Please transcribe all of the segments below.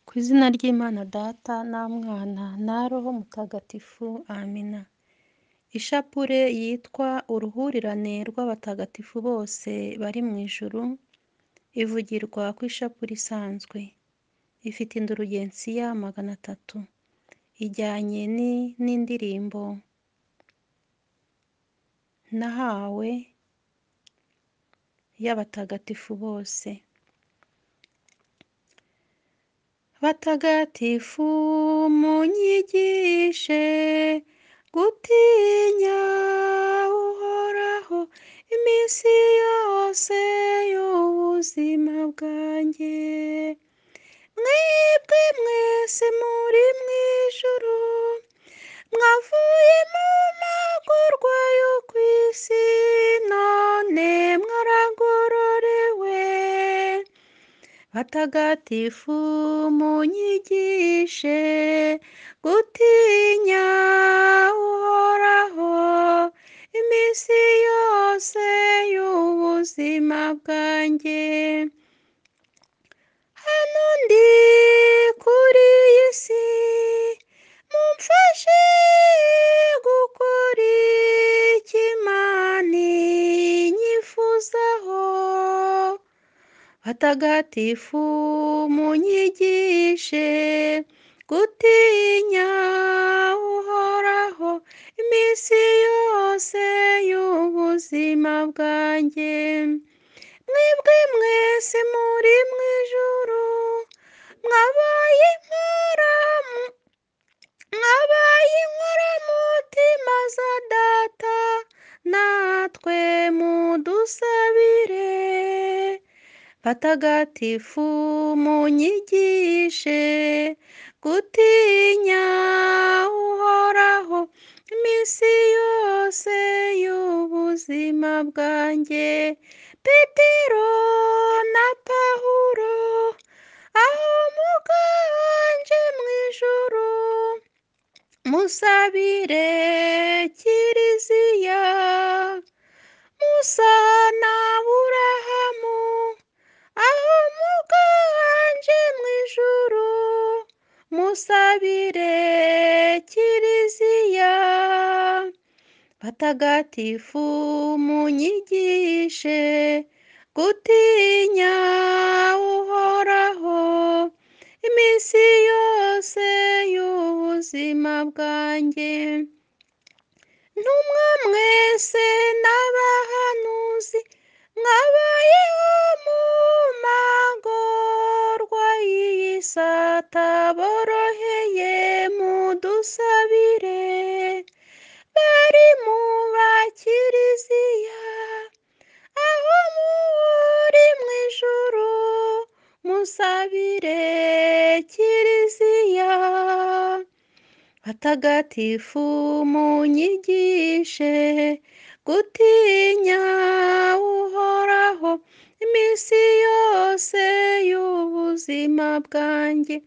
Ku izina ry'Imana Data na Mwana na Roho Mutagatifu, amina. Ishapule yitwa uruhurirane rw'abatagatifu bose bari mu ijuru, ivugirwa ku ishapule isanzwe. Ifite indurugensiya 300. Ijyanye n'indirimbo nahawe y'abatagatifu bose. Batagatifu munyigishe gutinya Uhoraho iminsi yose y'ubuzima bwanjye. Mwebwe mwese muri mu ijuru, mwavuye mu magorwa yo ku isi, none mwaragororewe. Batagatifu munyigishe gutinya Uhoraho iminsi yose y'ubuzima bwanjye. Hano ndi kuri iyi si, mumfashe gukora icyo Imana inyifuzaho. Batagatifu munyigishe gutinya Uhoraho iminsi yose y'ubuzima bwanjye. Mwebwe mwese muri mu ijuru, mwabaye inkoramutima za Data, natwe mudusabire. Batagatifu munyigishe gutinya Uhoraho iminsi yose y'ubuzima bwanjye. Petero na Pawulo, aho muganje mu ijuru, musabire Kiliziya. Musa na Aburahamu, aho muganje mu ijuru, musabire Kiliziya. Batagatifu munyigishe gutinya Uhoraho iminsi yose y'ubuzima bwanjye. Ntumwa mwese n'abahanuzi, mwabayeho mu magorwa y'iyi si ataboroheye, mudusabire. Bari mu ba Kiliziya, aho muri mu ijuru, musabire Kiliziya. Batagatifu munyigishe gutinya Uhoraho iminsi yose y'ubuzima bwanjye.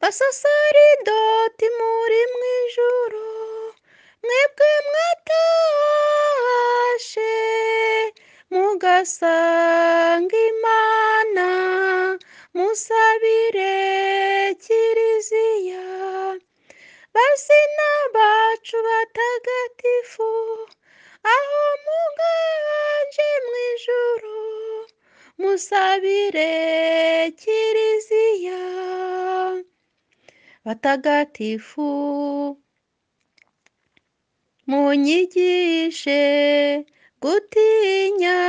Basaseridoti muri mu ijuru, mwebwe mwatashe mugasanga Imana, musabire Kiliziya. Bazina bacu batagatifu, aho muganje mu ijuru, musabire Kiliziya. Batagatifu munyigishe gutinya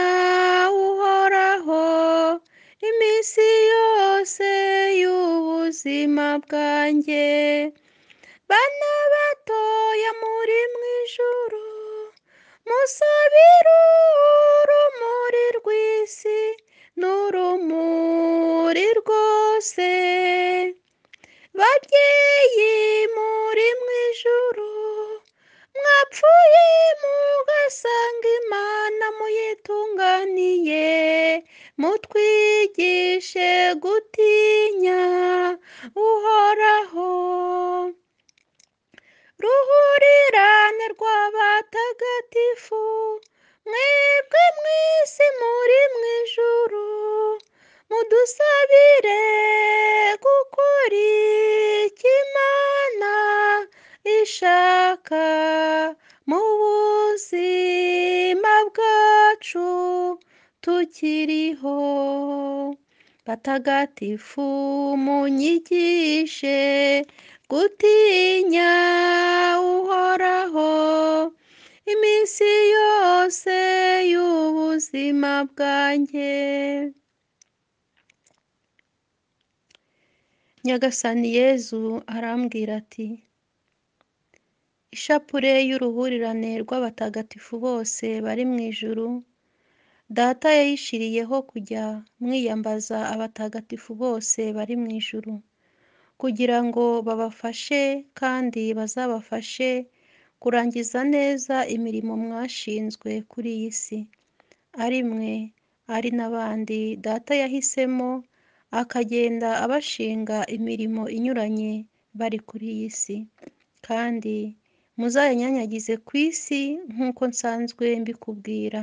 Uhoraho iminsi yose y'ubuzima bwanjye. Bana batoya muri mu ijuru, musabire urumuri rw'isi n'urumuri rwose. Babyeyi muri mu ijuru, mwapfuye mugasanga Imana muyitunganiye, mutwigishe gutinya Uhoraho. Ruhurirane rw'abatagatifu, mwebwe mwese muri mu ijuru, mudusabire. tukiriho. Batagatifu munyigishe gutinya Uhoraho iminsi yose y'ubuzima bwanjye. Nyagasani Yezu arambwira ati: ishapure y'uruhurirane rw'abatagatifu bose bari mu ijuru, Data yayishiriyeho kujya mwiyambaza abatagatifu bose bari mu ijuru, kugira ngo babafashe kandi bazabafashe kurangiza neza imirimo mwashinzwe kuri iyi si. Ari mwe, ari n'abandi Data yahisemo akagenda abashinga imirimo inyuranye bari kuri iyi si. Kandi muzayanyanyagize ku isi nk'uko nsanzwe mbikubwira.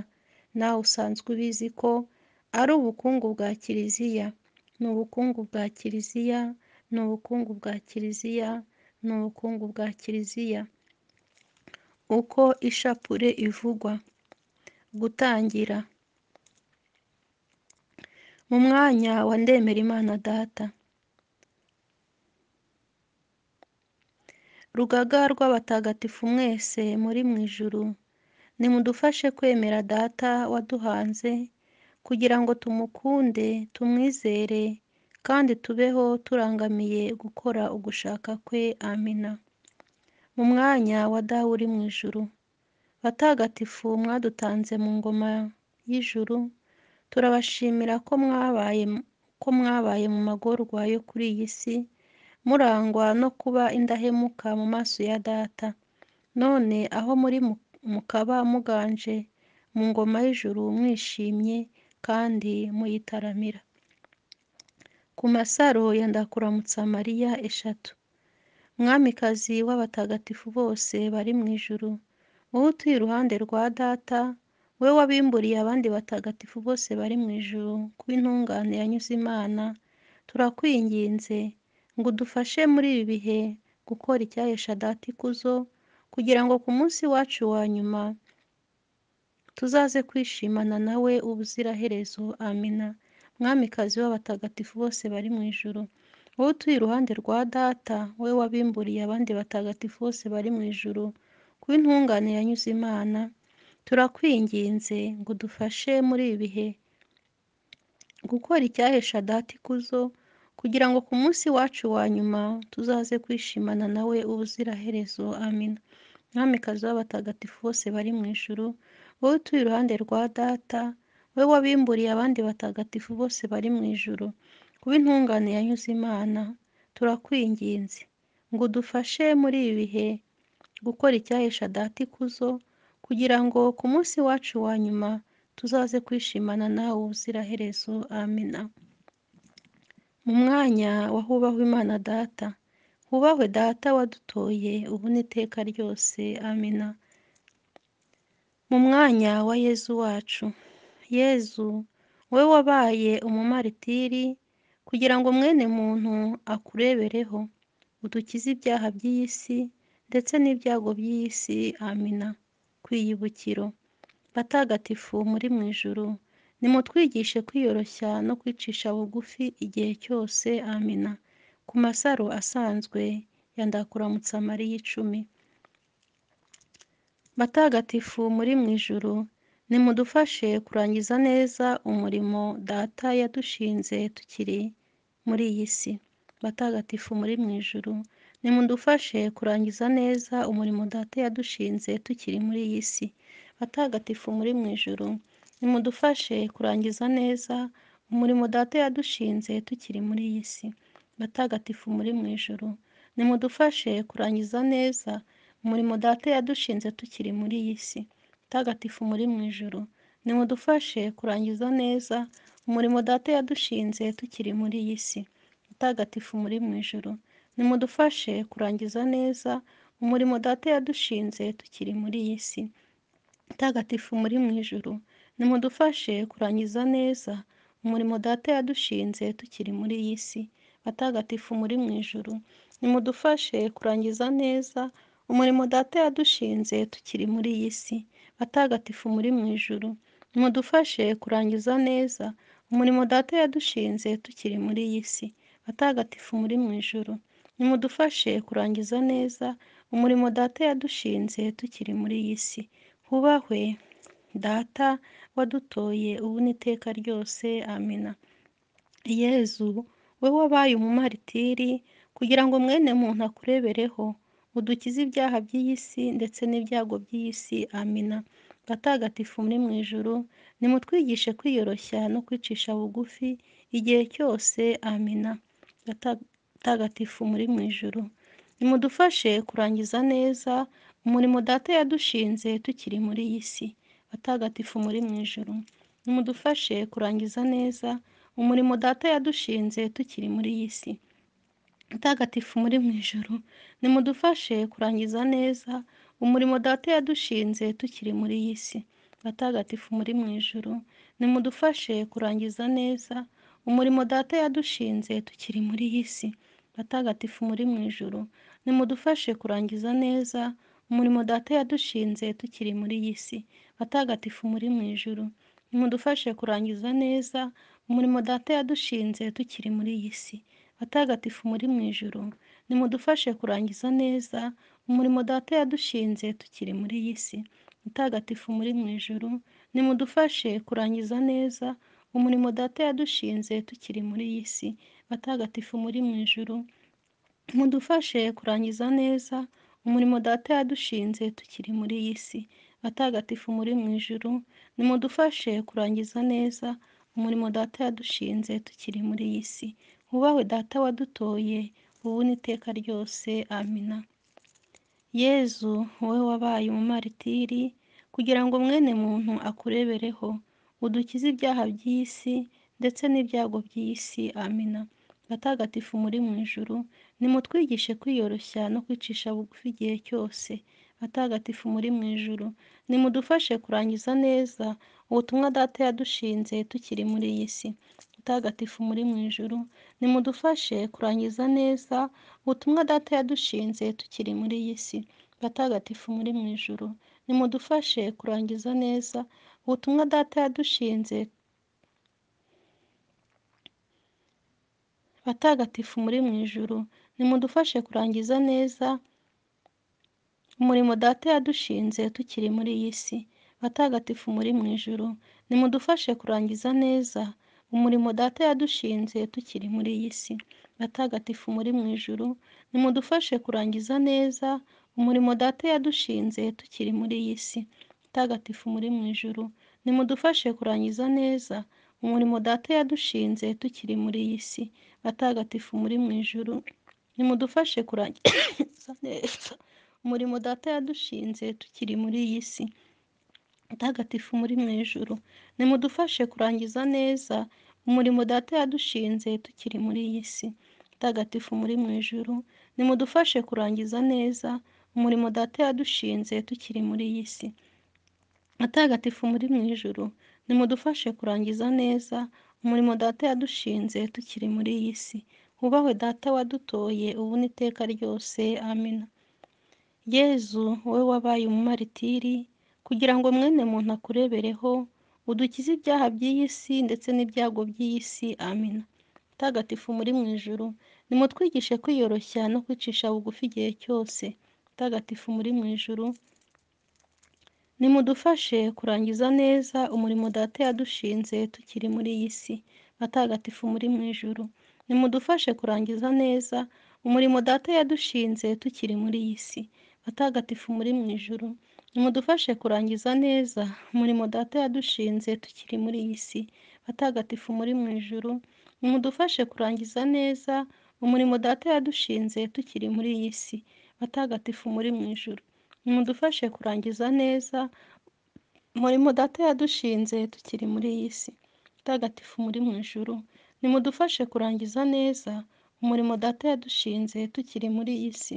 Nawe usanzwe ubizi ko ari ubukungu bwa Kiliziya, ni ubukungu bwa Kiliziya, ni ubukungu bwa Kiliziya, ni ubukungu bwa Kiliziya. Uko ishapure ivugwa. Gutangira. Mu mwanya wa Ndemerimana Data. Rugaga rw'abatagatifu mwese muri mu ijuru, nimudufashe kwemera Data waduhanze, kugira ngo tumukunde, tumwizere, kandi tubeho turangamiye gukora ugushaka kwe. Amina. Mu mwanya wa Dawe uri mu ijuru, batagatifu mwadutanze mu ngoma y'ijuru, turabashimira ko mwabaye mu magorwa yo kuri iyi si, murangwa no kuba indahemuka mu maso ya Data. None aho muri mukaba muganje mu ngoma y'ijuru mwishimye kandi muyitaramira. Ku masaro ya Ndakuramutsa Mariya 3. Mwamikazi w'abatagatifu bose bari mu ijuru, wowe utuye iruhande rwa Data, wowe wabimburiye abandi batagatifu bose bari mu ijuru kuba intungane yanyuze Imana, turakwinginze ngo udufashe muri ibi bihe gukora icyahesha Data ikuzo, kugira ngo ku munsi wacu wa nyuma tuzaze kwishimana nawe ubuziraherezo. Amina. Mwamikazi w'abatagatifu bose bari mu ijuru, wowe utuye iruhande rwa Data, wowe wabimburiye abandi batagatifu bose bari mu ijuru kuba intungane yanyuze Imana, turakwinginze ngo udufashe muri ibi bihe gukora icyahesha Data ikuzo, kugira ngo ku munsi wacu wa nyuma tuzaze kwishimana nawe ubuziraherezo. Amina. Mwamikazi w'abatagatifu bose bari mu ijuru, wowe utuye iruhande rwa Data, wowe wabimburiye abandi batagatifu bose bari mu ijuru kuba intungane yanyuze Imana, turakwinginze ngo udufashe muri ibi bihe gukora icyahesha Data ikuzo, kugira ngo ku munsi wacu wa nyuma tuzaze kwishimana nawe ubuziraherezo. Amina. Mu mwanya wa hubahwe Imana Data, hubahwe Data wadutoye ubu n'iteka ryose. Amina. Mu mwanya wa Yezu wacu. Yezu, wowe wabaye umumaritiri kugira ngo mwene muntu akurebereho, udukize ibyaha by'iyi si ndetse n'ibyago by'iyi si. Amina. Kwiyibukiro. Batagatifu muri mu ijuru, nimutwigishe kwiyoroshya no kwicisha bugufi igihe cyose. Amina. Ku masaro asanzwe ya Ndakuramutsa Mariya 10. Batagatifu muri mu ijuru, nimudufashe kurangiza neza umurimo Data yadushinze tukiri muri iyi si. Batagatifu muri mu ijuru, nimudufashe kurangiza neza umurimo Data yadushinze tukiri muri iyi si. Batagatifu muri mu ijuru, nimudufashe kurangiza neza umurimo Data yadushinze tukiri muri iyi si. Batagatifu muri mu ijuru, nimudufashe kurangiza neza umurimo Data yadushinze tukiri muri iyi si. Batagatifu muri mu ijuru, nimudufashe kurangiza neza umurimo Data yadushinze tukiri muri iyi si. Batagatifu muri mu ijuru, nimudufashe kurangiza neza umurimo Data yadushinze tukiri muri iyi si. Batagatifu muri mu ijuru, nimudufashe kurangiza neza umurimo Data yadushinze tukiri muri iyi si. Batagatifu muri mu ijuru, nimudufashe kurangiza neza umurimo Data yadushinze tukiri muri iyi si. Batagatifu muri mu ijuru, Nimudufashe kurangiza neza umurimo Data yadushinze tukiri muri iyi si. Batagatifu muri mu ijuru, nimudufashe kurangiza neza umurimo Data yadushinze tukiri muri iyi si. Hubahwe Data wadutoye ubu n'iteka ryose. Amina. Yezu, we wabaye umumaritiri kugira ngo mwene muntu akurebereho, udukize ibyaha by'iyi si ndetse n'ibyago by'iyi si. Amina. Batagatifu muri mu ijuru, nimutwigishe kwiyoroshya no kwicisha bugufi igihe cyose. Amina. Batagatifu muri mu ijuru, nimudufashe kurangiza neza umurimo Data yadushinze tukiri muri iyi si. Batagatifu muri mu ijuru, nimudufashe kurangiza neza umurimo Data yadushinze tukiri muri iyi si. Mutagatifu muri mu ijuru, nimudufashe kurangiza neza umurimo Data yadushinze tukiri muri iyi si. Batagatifu muri mu ijuru, nimudufashe kurangiza neza umurimo Data yadushinze tukiri muri iyi si. Batagatifu muri mu ijuru, nimudufashe kurangiza neza umurimo Data yadushinze tukiri muri iyi si. Batagatifu muri mu ijuru, nimudufashe kurangiza neza umurimo Data yadushinze tukiri muri iyi si. Batagatifu muri mu ijuru, nimudufashe kurangiza neza umurimo Data yadushinze tukiri muri iyi si. Mutagatifu muri mu ijuru, nimudufashe kurangiza neza umurimo Data yadushinze tukiri muri iyi si. Batagatifu muri mu ijuru, mudufashe kurangiza neza umurimo Data yadushinze tukiri muri iyi si. Batagatifu muri mu ijuru, nimudufashe kurangiza neza umurimo Data yadushinze tukiri muri iyi si. Wubahwe Data wadutoye ubu n'iteka ryose. Amina. Yezu, wowe wabaye umumaritiri kugira ngo mwene muntu akurebereho, udukize ibyaha by'iyi si ndetse n'ibyago by'iyi si. Amina. Batagatifu muri mu ijuru, nimutwigishe kwiyoroshya no kwicisha bugufi igihe cyose. Batagatifu muri mu ijuru, nimudufashe kurangiza neza ubutumwa Data yadushinze tukiri muri iyi si. Mutagatifu muri mu ijuru, nimudufashe kurangiza neza ubutumwa Data yadushinze tukiri muri iyi si. Batagatifu muri mu ijuru, nimudufashe kurangiza neza ubutumwa Data yadushinze. Batagatifu muri mu ijuru, nimudufashe kurangiza neza umurimo Data yadushinze tukiri muri iyi si. Batagatifu muri mu ijuru, nimudufashe kurangiza neza umurimo Data yadushinze tukiri muri iyi si. Batagatifu muri mu ijuru, nimudufashe kurangiza neza umurimo Data yadushinze tukiri muri iyi si. Mutagatifu muri mu ijuru, nimudufashe kurangiza neza umurimo Data yadushinze tukiri muri iyi si. Batagatifu muri mu ijuru, nimudufashe kurangiza neza umurimo Data yadushinze tukiri muri iyi si. Mutagatifu muri mu ijuru, nimudufashe kurangiza neza umurimo Data yadushinze tukiri muri iyi si. Mutagatifu muri mu ijuru, nimudufashe kurangiza neza umurimo Data yadushinze tukiri muri iyi si. Mutagatifu muri mu ijuru, nimudufashe kurangiza neza umurimo Data yadushinze tukiri muri iyi si. Wubahwe Data wadutoye ubu n'iteka ryose. Amina. Yezu, wowe wabaye umumaritiri kugira ngo mwene muntu akurebereho, udukize ibyaha by'iyi si ndetse n'ibyago by'iyi si. Amina. Mutagatifu muri mu ijuru, nimutwigishe kwiyoroshya no kwicisha bugufi igihe cyose. Mutagatifu muri mu ijuru, nimudufashe kurangiza neza umurimo Data yadushinze tukiri muri iyi si. Batagatifu muri mu ijuru, nimudufashe kurangiza neza umurimo Data yadushinze tukiri muri iyi si. Batagatifu muri mu ijuru, nimudufashe kurangiza neza umurimo Data yadushinze tukiri muri iyi si. Batagatifu muri mu ijuru, nimudufashe kurangiza neza umurimo Data yadushinze tukiri muri iyi si. Batagatifu muri mu ijuru, nimudufashe kurangiza neza umurimo Data yadushinze tukiri muri iyi si. Mutagatifu muri mu ijuru, nimudufashe kurangiza neza umurimo Data yadushinze tukiri muri iyi si.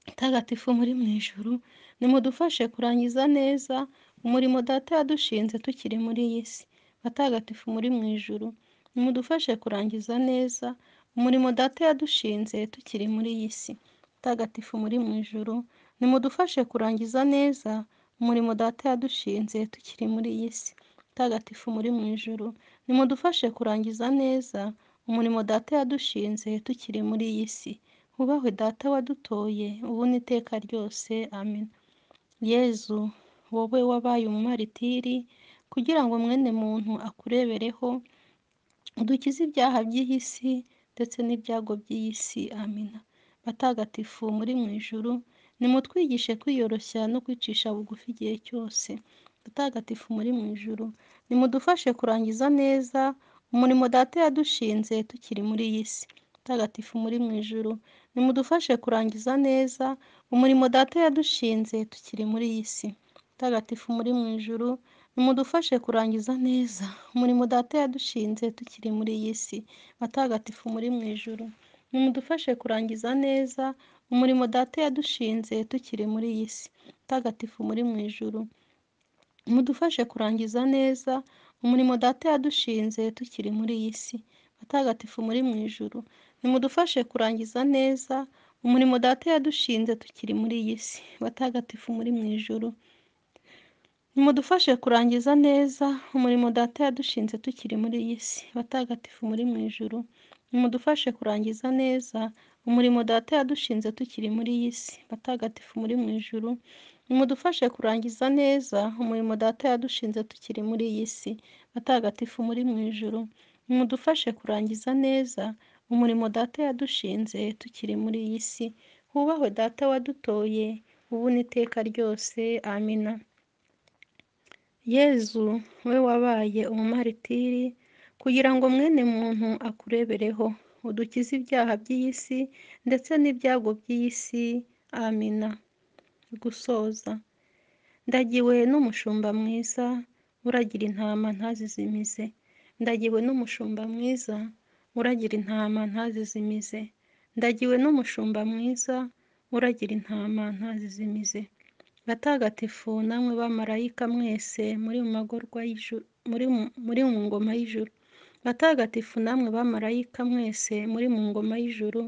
Mutagatifu muri mu ijuru, nimudufashe kurangiza neza umurimo Data yadushinze tukiri muri iyi si. Batagatifu muri mu ijuru, nimudufashe kurangiza neza umurimo Data yadushinze tukiri muri iyi si. Mutagatifu muri mu ijuru, nimudufashe kurangiza neza umurimo Data yadushinze tukiri muri iyi si. Batagatifu muri mu ijuru, nimudufashe kurangiza neza umurimo Data yadushinze tukiri muri iyi si. Hubahwe Data wadutoye, ubu n'iteka ryose. Amina. Yezu, wowe wabaye umumaritiri kugira ngo mwene muntu akurebereho, udukize ibyaha by'iyi si ndetse n'ibyago by'iyi si. Amina. Batagatifu muri mu ijuru, nimutwigishe kwiyoroshya no kwicisha bugufi igihe cyose. Batagatifu muri mu ijuru, nimudufashe kurangiza neza umurimo Data yadushinze tukiri muri iyi si. Batagatifu muri mu ijuru, nimudufashe kurangiza neza umurimo Data yadushinze tukiri muri iyi si. Batagatifu muri mu ijuru, nimudufashe kurangiza neza umurimo Data yadushinze tukiri muri iyi si. Batagatifu muri mu ijuru, nimudufashe kurangiza neza umurimo Data yadushinze tukiri muri iyi si. Batagatifu muri mu ijuru, mudufashe kurangiza neza umurimo Data yadushinze tukiri muri iyi si. Batagatifu muri mu ijuru, nimudufashe kurangiza neza umurimo Data yadushinze tukiri muri iyi si. Batagatifu muri mu ijuru, nimudufashe kurangiza neza umurimo Data yadushinze tukiri muri iyi si. Batagatifu muri mu ijuru, nimudufashe kurangiza neza umurimo Data yadushinze tukiri muri iyi si. Batagatifu muri mu ijuru, nimudufashe kurangiza neza umurimo Data yadushinze tukiri muri iyi si. Batagatifu muri mu ijuru, nimudufashe kurangiza neza umurimo Data yadushinze tukiri muri iyi si. Hubahwe Data wadutoye, ubu n'iteka ryose. Amina. Yezu, we wabaye umumaritiri kugira ngo mwene muntu akurebereho, udukize ibyaha by'iyi si ndetse n'ibyago by'iyi si. Amina. Gusoza. Ndagiwe n'umushumba mwiza, uragira intama ntazizimize. Ndagiwe n'umushumba mwiza, uragira intama ntazizimize. Ndagiwe n'umushumba mwiza, uragira intama ntazizimize. Batagatifu namwe bamarayika mwese muri mu magorwa y'ijuru, muri mu ngoma y'ijuru. Batagatifu namwe bamarayika mwese muri mu ngoma y'ijuru,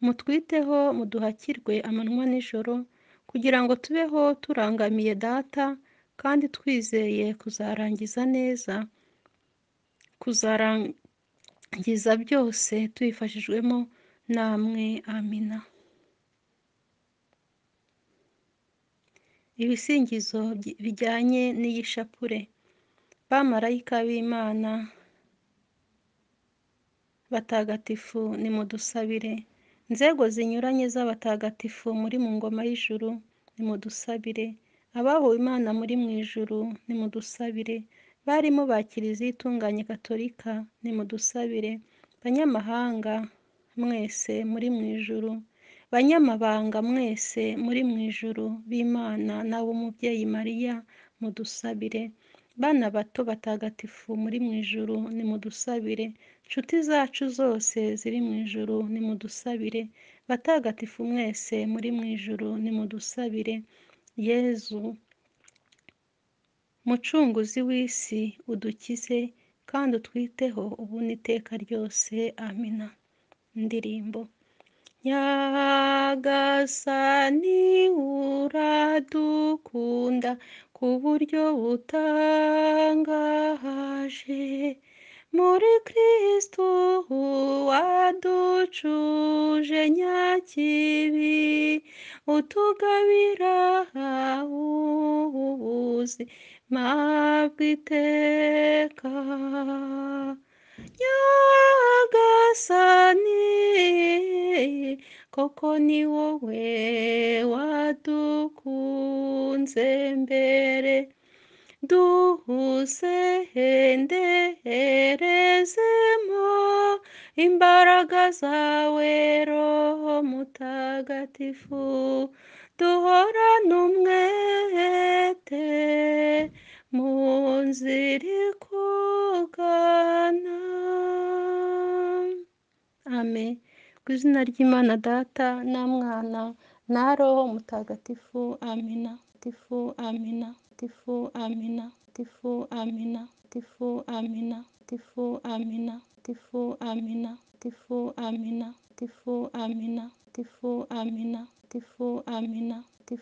mutwiteho muduhakirwe amanywa n'ijoro, kugira ngo tubeho turangamiye Data kandi twizeye kuzarangiza neza, kuzarangiza byose tubifashijwemo namwe. Amina. Ibisingizo bijyanye n'iyi shapure. Bamarayika b'Imana batagatifu, nimudusabire. Inzego zinyuranye z'abatagatifu muri mu ngoma y'ijuru, nimudusabire. Abahowe Imana muri mu ijuru, nimudusabire. Barimo ba Kiliziya itunganye Gatolika, nimudusabire. Banyamahanga mwese muri mu ijuru, banyamabanga mwese muri mu ijuru b'Imana n'ab'Umubyeyi Mariya, mudusabire. Bana bato batagatifu muri mu ijuru, nimudusabire. Nshuti zacu zose ziri mu ijuru, nimudusabire. Batagatifu mwese muri mu ijuru, nimudusabire. Yezu, Mucunguzi w'isi, udukize kandi utwiteho ubu n'iteka ryose. Amina. Indirimbo. Nyagasani uradukunda ku buryo butangaje, muri Kristu waducuje nyakibi, utugabira ubuzima bw'iteka. Nyagasani, koko ni wowe wadukunze mbere, duhusenderezemo imbaraga zawe Roho Mutagatifu, duhorane umwete mu nzira ikugana. Amen. Ku izina ry'Imana Data na Mwana na Roho Mutagatifu. Amina. Tifu amina. Tifu amina. Tifu amina. Tifu amina. Tifu amina. Tifu amina. Tifu amina. Tifu amina. Tifu amina. Tifu amina. Tifu